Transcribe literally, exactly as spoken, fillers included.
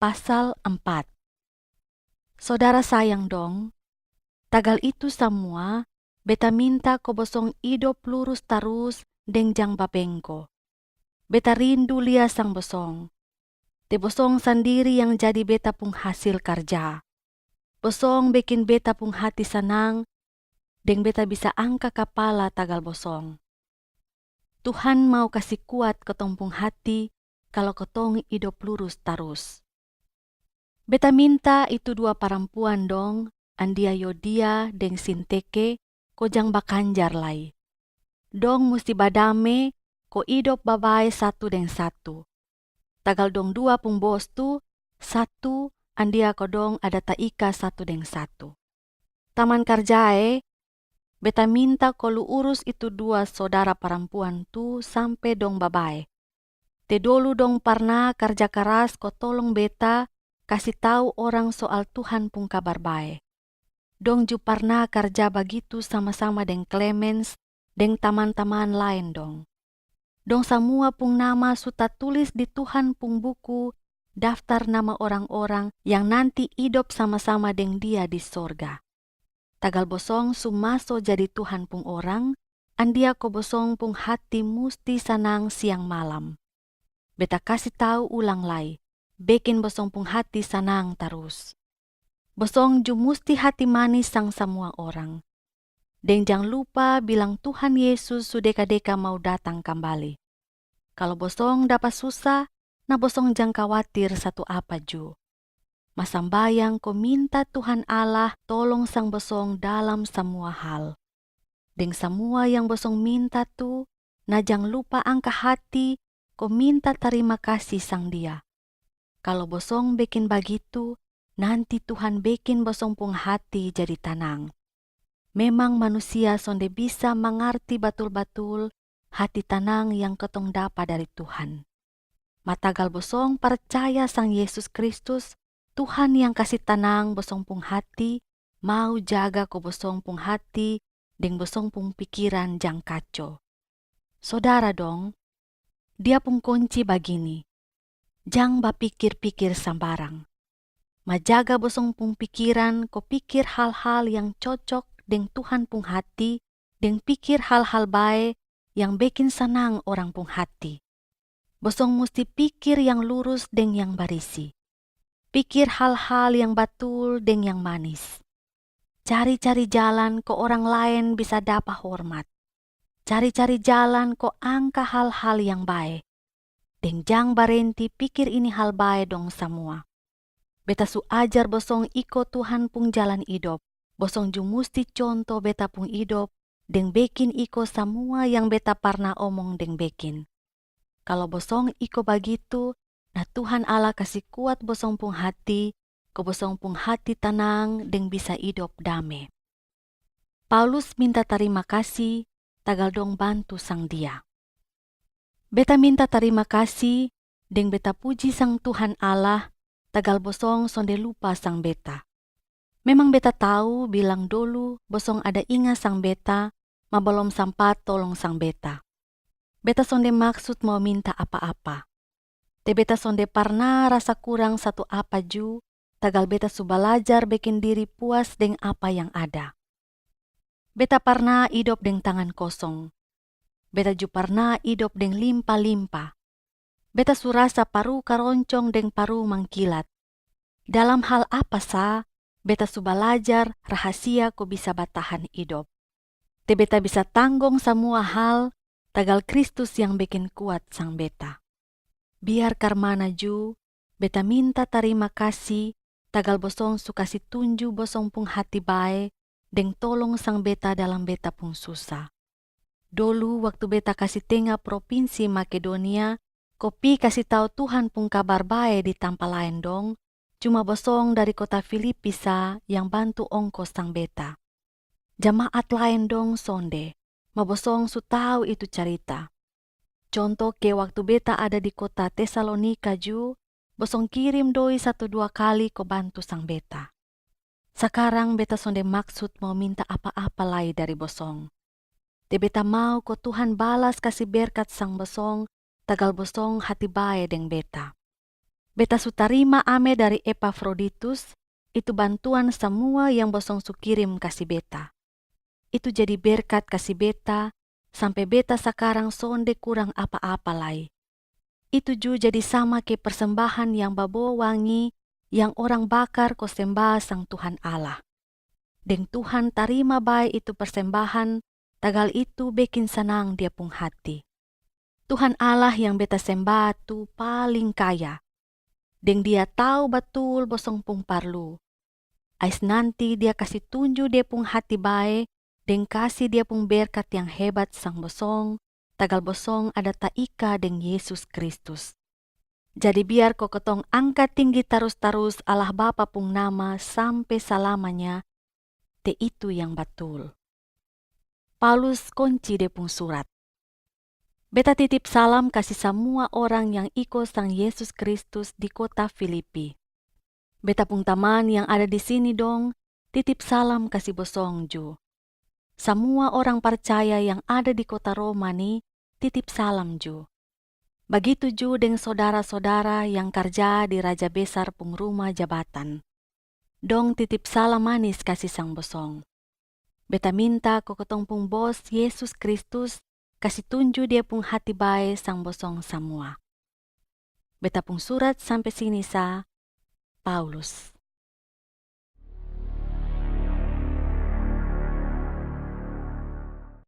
Pasal ampat. Sodara sayang dong, tagal itu samua, beta minta ko bosong idop lurus tarus deng jang babengko. Beta rindu lia sang bosong. Te bosong sandiri yang jadi beta pung hasil karja. Bosong bekin beta pung hati sanang, deng beta bisa angka kapala tagal bosong. Tuhan mau kasi kuat kotong pung hati kalo kotong idop lurus tarus. Beta minta itu dua parampuan dong, andia Yodia deng Sinteke, ko jang bakanjar lai. Dong musti badame ko idop babae satu deng satu. Tagal dong dua pung bos tu satu, andia ko dong ada taika satu deng satu. Taman karja e, beta minta ko lu urus itu dua sodara parampuan tu sampe dong babae. Te dolu dong parna karja karas ko tolong beta kasi tau orang soal Tuhan pung kabar bae. Dong ju parna karja bagitu sama-sama deng Klemens deng taman-taman laen dong. Dong samua pung nama su tatulis di Tuhan pung buku daftar nama orang-orang yang nanti idop sama-sama deng Dia di sorga. Tagal bosong su maso jadi Tuhan pung orang, andia ko bosong pung hati musti sanang siang malam. Beta kasi tau ulang lai, bekin bosong pung hati sanang tarus. Bosong ju musti hati manis sang samua orang. Deng jang lupa bilang Tuhan Yesus su deka-deka mau datang kambali. Kalo bosong dapa susa, na bosong jang kawatir satu apa ju. Ma sambayang ko minta Tuhan Allah tolong sang bosong dalam samua hal. Deng samua yang bosong minta tu, na jang lupa angka hati ko minta tarima kasi sang Dia. Kalo bosong bekin bagitu, nanti Tuhan bekin bosong pung hati jadi tanang. Memang manusia sonde bisa mangarti batul-batul hati tanang yang kotong dapa dari Tuhan. Ma tagal bosong parcaya sang Yesus Kristus, Tuhan yang kasi tanang bosong pung hati, mau jaga ko bosong pung hati deng bosong pung pikiran jang kaco. Sodara dong, Dia pung konci bagini, jang bapikir-pikir sambarang. Ma jaga bosong pung pikiran ko pikir hal-hal yang cocok deng Tuhan pung hati, deng pikir hal-hal bae yang bekin sanang orang pung hati. Bosong musti pikir yang lurus deng yang barisi. Pikir hal-hal yang batul deng yang manis. Cari-cari jalan ko orang laen bisa dapa hormat. Cari-cari jalan ko angka hal-hal yang bae. Deng jang barenti pikir ini hal bae dong samua. Beta su ajar bosong iko Tuhan pung jalan idop. Bosong ju musti conto beta pung idop deng bekin iko samua yang beta parna omong deng bekin. Kalo bosong iko bagitu, na Tuhan Allah kasi kuat bosong pung hati, ko bosong pung hati tanang deng bisa idop dame. Paulus minta tarima kasi tagal dong bantu sang dia. Beta minta tarima kasi deng beta puji sang Tuhan Allah tagal bosong sonde lupa sang beta. Memang beta tau bilang dolu bosong ada inga sang beta, ma balom sampat tolong sang beta. Beta sonde maksud mau minta apa-apa. Te beta sonde parna rasa kurang satu apa ju, tagal beta su balajar bekin diri puas deng apa yang ada. Beta parna idop deng tangan kosong. Beta ju parna idop deng limpa-limpa. Beta su rasa paru karoncong deng paru mangkilat. Dalam hal apa sa, beta su balajar rahasia ko bisa batahan idop. Te beta bisa tanggong samua hal, tagal Kristus yang bekin kuat sang beta. Biar karmana ju, beta minta tarima kasi, tagal bosong su kasi tunju bosong pung hati bae, deng tolong sang beta dalam beta pung susa. Dolu waktu beta kasi tenga propinsi Makedonia, ko pi kasi tau Tuhan pung kabar bae di tampa laen dong, cuma bosong dari kota Filipi sa yang bantu ongkos sang beta. Jamaat laen dong sonde, ma bosong su tau itu carita. Conto ke waktu beta ada di kota Tesalonika ju, bosong kirim doi satu dua kali ko bantu sang beta. Sakarang beta sonde maksud mau minta apa-apa lai dari bosong. Te beta mau ko Tuhan balas kasi berkat sang bosong, tagal bosong hati bae deng beta. Beta su tarima ame dari Epafroditus, itu bantuan samua yang bosong su kirim kasi beta. Itu jadi berkat kasi beta, sampe beta sakarang sonde kurang apa-apa lai. Itu ju jadi sama ke persembahan yang babo wangi yang orang bakar ko semba sang Tuhan Allah. Deng Tuhan tarima bae itu persembahan, tagal itu bekin sanang Dia pung hati. Tuhan Allah yang beta semba tu paling kaya, deng Dia tau batul bosong pung parlu. Ais nanti Dia kasi tunju Dia pung hati bae deng kasi Dia pung berkat yang hebat sang bosong, tagal bosong ada taika deng Yesus Kristus. Jadi biar ko kotong angka tinggi tarus-tarus Allah Bapa pung nama sampe salamanya, te itu yang batul. Paulus konci de pung surat. Beta titip salam kasi samua orang yang iko sang Yesus Kristus di kota Filipi. Beta pung taman yang ada di sini dong titip salam kasi bosong ju. Samua orang parcaya yang ada di kota Roma ni titip salam ju. Bagitu ju deng sodara-sodara yang karja di raja besar pung ruma jabatan. Dong titip salam manis kasi sang bosong. Beta minta ko kotong pung Bos Yesus Kristus kasi tunju Dia pung hati bae sang bosong samua. Beta pung surat sampe sini sa, Paulus.